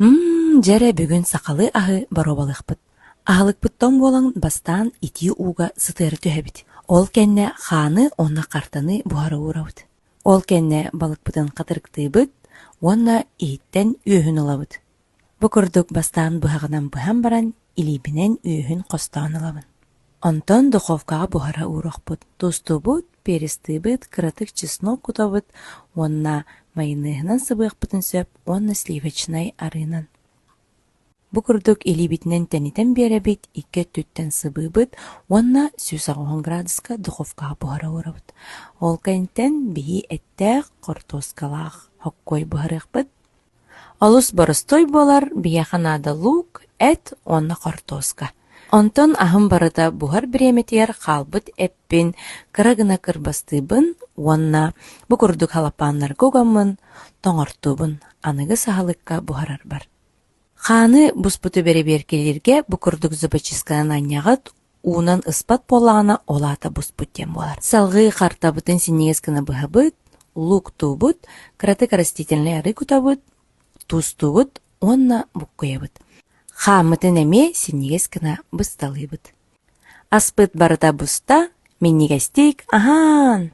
Мм, дьэ эрэ бүгүн сахалыы аһы боруобалыахпыт. Аһылыкпыт тоҥ буолан бастаан итии ууга сытыары түһэбит. Ол кэннэ хааны уонна хартаны буһара уурабыт. Ол кэннэ балыкпытын хатырыктыыбыт уонна иһиттэн үөһүн ылабыт. Бу курдук бастаан быһаҕынан быһан баран илиибинэн үөһүн хостоон ылабын. Онтон духовкаҕа буһара ууруохпут, туустуубут, перецтыыбыт, кыратык чеснок кутабыт уонна майонеһынан сыбыахпытын сөп уонна сливочнай арыынан. Бу курдук илиибитинэн тэнитэн биэрэбит, икки өттүттэн сыбыыбыт уонна 180 градуска духовкаҕа буһара уурабыт. Ол кэнниттэн биһи эттээх, хортуоскалаах хоккуой буһарыахпыт. Олус боростуой буолар, биһиэхэ наада луук, эт уонна хортуоска. Онтон аһым барыта буһар бириэмэтигэр хаалбыт эппин кыра гына кырбастыыбын уонна бу курдук халапааннарга угаммын тоҥортуубун, аныгы саһылыкка буһарарбар. Хааны буспуту бэрэбиэркэлииргэ бу курдук зубочистканан анньаҕыт, уунан ыспат буоллаҕына ол аата буспут диэн буолар. Салҕыы хартабытын синньигэс гына быһабыт, лууктуубут, кыратык растительнай арыы кутабыт, туустуубут уонна буккуйабыт. Хааммытын эмиэ синньигэс гына бысталыыбыт. Аспыт барыта буста, минньигэстик аһаан!